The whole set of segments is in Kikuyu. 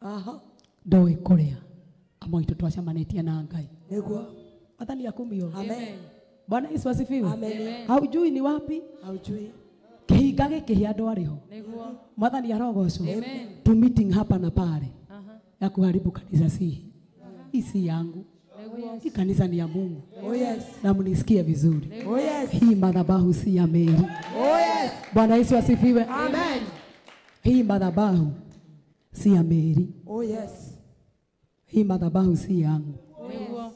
Aha. Ndoĩ kũrĩa amwe aitũ twacemanĩtie na Ngai. Nĩguo. Mwathani akumio. Amen. Bwana Yesu asifiwe. Amen. Haujui ni wapi? Haujui. Kĩhinga gĩkĩhĩa andũ arĩ ho. Nĩguo. Mwathani arogocwo. Amen. Tu meeting hapa na pale Aha. ya kuharibu kanisa si hii si yangu. Nĩguo. Hii kanisa ni ya Mungu. Oh yes. Na mnisikie vizuri. Oh yes. Hii madhabahu si ya Mary. Oh yes. Bwana Yesu asifiwe. Amen. Hii madhabahu si ya Mary. Oh yes. Hii madhabahu si yangu. Nĩguo.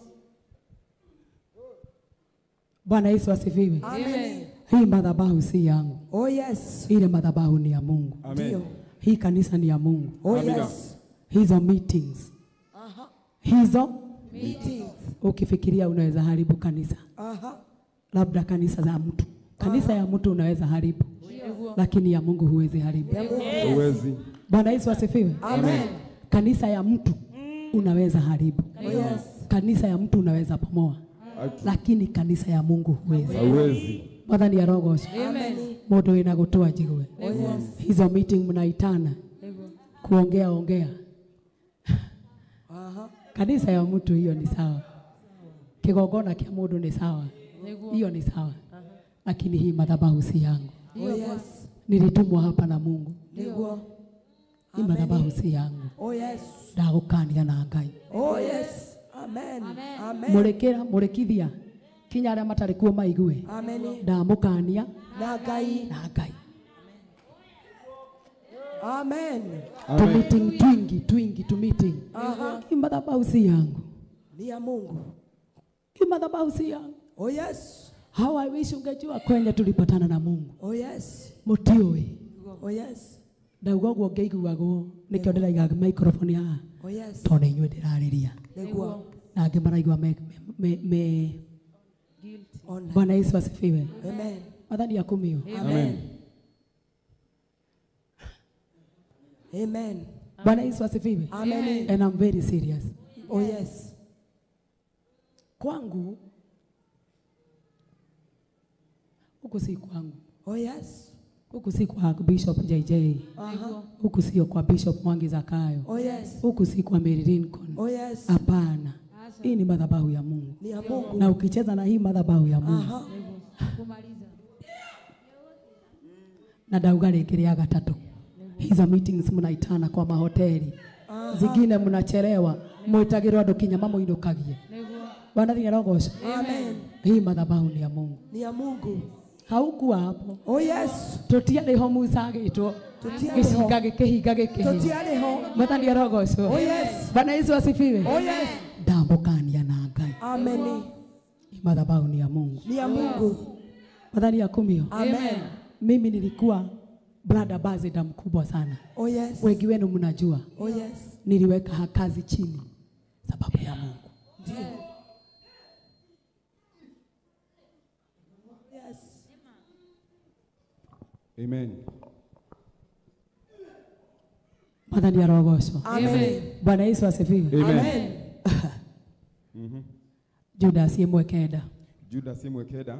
Bwana Yesu asifiwe. Amen. Hii madhabahu si yangu. Oh yes. Ile madhabahu ni ya Mungu. Amen. Ndio. Hii kanisa ni ya Mungu. Oh Amina. yes. Hizo meetings. Aha. Hizo Meetings. ukifikiria unaweza haribu kanisa. Aha. Labda kanisa za mtu. Kanisa ya mtu unaweza haribu. Nĩguo. Lakini ya Mungu huwezi haribu. Ya Mungu. Huwezi. Bwana Yesu asifiwe. Amen. Kanisa ya mtu unaweza haribu. Oh yes. Kanisa ya mtu unaweza bomoa. Lakini kanisa ya Mungu huwezi. Huwezi. Mwathani arogocwo. Amen. Mũndũ wĩna gũtũ ajigue. Oh yes. Hizo meeting mnaitana Nĩguo. kuongea ongea. Aha. Kanisa ya mtu hiyo ni sawa. Kigongona kia mũndũ ni sawa. Nĩguo. Hiyo ni sawa. Lakini hii madhabahu si yangu. Oh yes. Nilitumwa hapa na Mungu. Nĩguo. Hii madhabahu si yangu. Oh yes. Ndagũkania na Ngai. Oh yes. Amen. Amen. Mũrĩkĩra mũrĩkithia kinya arĩa matarĩ kuo maigue. Amen. Ndamũkania Na Ngai. na Ngai. Amen. Tu meeting twingi twingi tu meeting. Aha. Hii madhabahu si yangu. Ni ya Mungu. Hii madhabahu si yangu. Oh yes. How I wish ungejua kwenye tulipatana na Mungu. Oh yes. Mũtiũĩ. Oh yes. Ndauga ũguo ngĩiguagwo nĩkĩo ndĩraiga microphone haha Oh yes. tondũ nĩ inyuĩ ndĩrarĩria Nĩguo. na angĩ maraigua me Guilty. Online. Bwana Yesu asifiwe. Amen. Mwathani akumio. Amen. Amen. Bwana Yesu asifiwe. Amen. And I'm very serious. Oh yes. Kwangu huku si kwangu. Oh yes. Huku si kwa Bishop JJ. Aha. Huku sio kwa Bishop Mwangi Zakayo. Oh yes. Huku si kwa Mary Lincoln. Oh yes. Hapana. Hii ni madhabahu ya Mungu. Ni ya Mungu. Na ukicheza na hii madhabahu ya Mungu Aha. Kumaliza. Na ndauga rĩngĩ rĩa gatatũ. Hizo meetings mnaitana kwa mahoteli. Zingine mnachelewa, mwĩtagĩrwo andũ kinya mamũinũkagie. Nĩguo. Bwana thiĩ arogocwo. Amen. Hii madhabahu ni ya Mungu. Ni ya Mungu. Haukuwa hapo. Oh yes. Tũtiarĩ ho Musa agĩtwo. Tũtiarĩ ho. Gĩcinga gĩkĩhinga gĩkĩhĩa. Tũtiarĩ ho. Mwathani arogocwo. Oh yes. Bwana Yesu asifiwe. Oh yes. Ndamũkania na Ngai. Amen. Hii madhabahu ni ya Mungu. Ni ya Mungu. Mwathani akumio. Amen. Mimi nilikuwa brand ambassador mkubwa sana. Oh yes. Wengi wenu mnajua. Oh yes. Niliweka kazi chini sababu ya Mungu. Ndio. Yes. Amen. Mwathani arogocwo. Amen. Bwana Yesu asifiwe. Amen. Amen. Judas 1:9. Judas 1:9.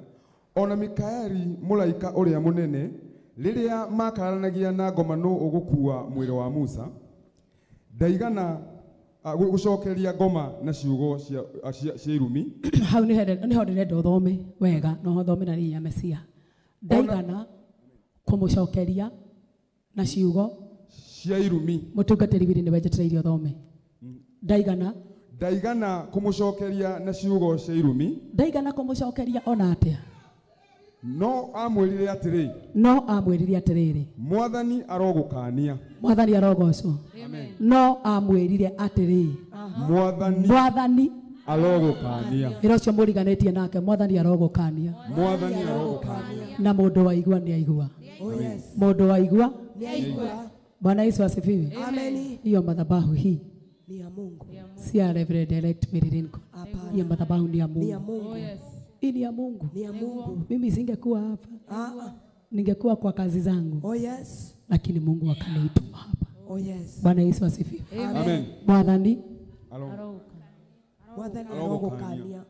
Ona Mikaeli mũraika ũrĩa mũnene rĩrĩa makararanagia na ngoma nũ ũgũkua mwĩrĩ wa Musa ndaigana gũcokeria ngoma na ciugo cia irumi. Hau nĩho ndĩrenda ũthome wega no ũthome na ya Mesia. Ndaigana kũmũcokeria na ciugo cia irumi. Mũtungatĩri wiri nĩwe njetereire ũthome. Ndaigana kũmũcokeria na ciugo cia irumi. Ndaigana kũmũcokeria ona atĩa. No amwĩrire atĩrĩ. No amwĩrire atĩrĩrĩ. Mwathani arogũkania. Mwathani arogocwo. Amen. No amwĩrire atĩrĩ. Mwathani arogũkania. Ĩra ũcio mũriganĩtie nake Mwathani arogũkania. Mwathani arogũkania. Na mũndũ waigua nĩ aigua. Oh yes. Mũndũ waigua nĩ aigua. Bwana Yesu asifiwe. Amen. Hiyo madhabahu hii ni ya Mungu. Si ya Reverend Elect Mary Lincoln. Hapana. Hiyo madhabahu ni ya Mungu. Ni ya Mungu. Oh yes. Hii ni ya Mungu. Ni ya Mungu. Mimi singekuwa hapa. Ah. Ningekuwa kwa kazi zangu. Oh yes. Lakini Mungu akanituma hapa. Oh yes. Bwana Yesu asifiwe. Amen. Mwathani Mwathani arogũkania.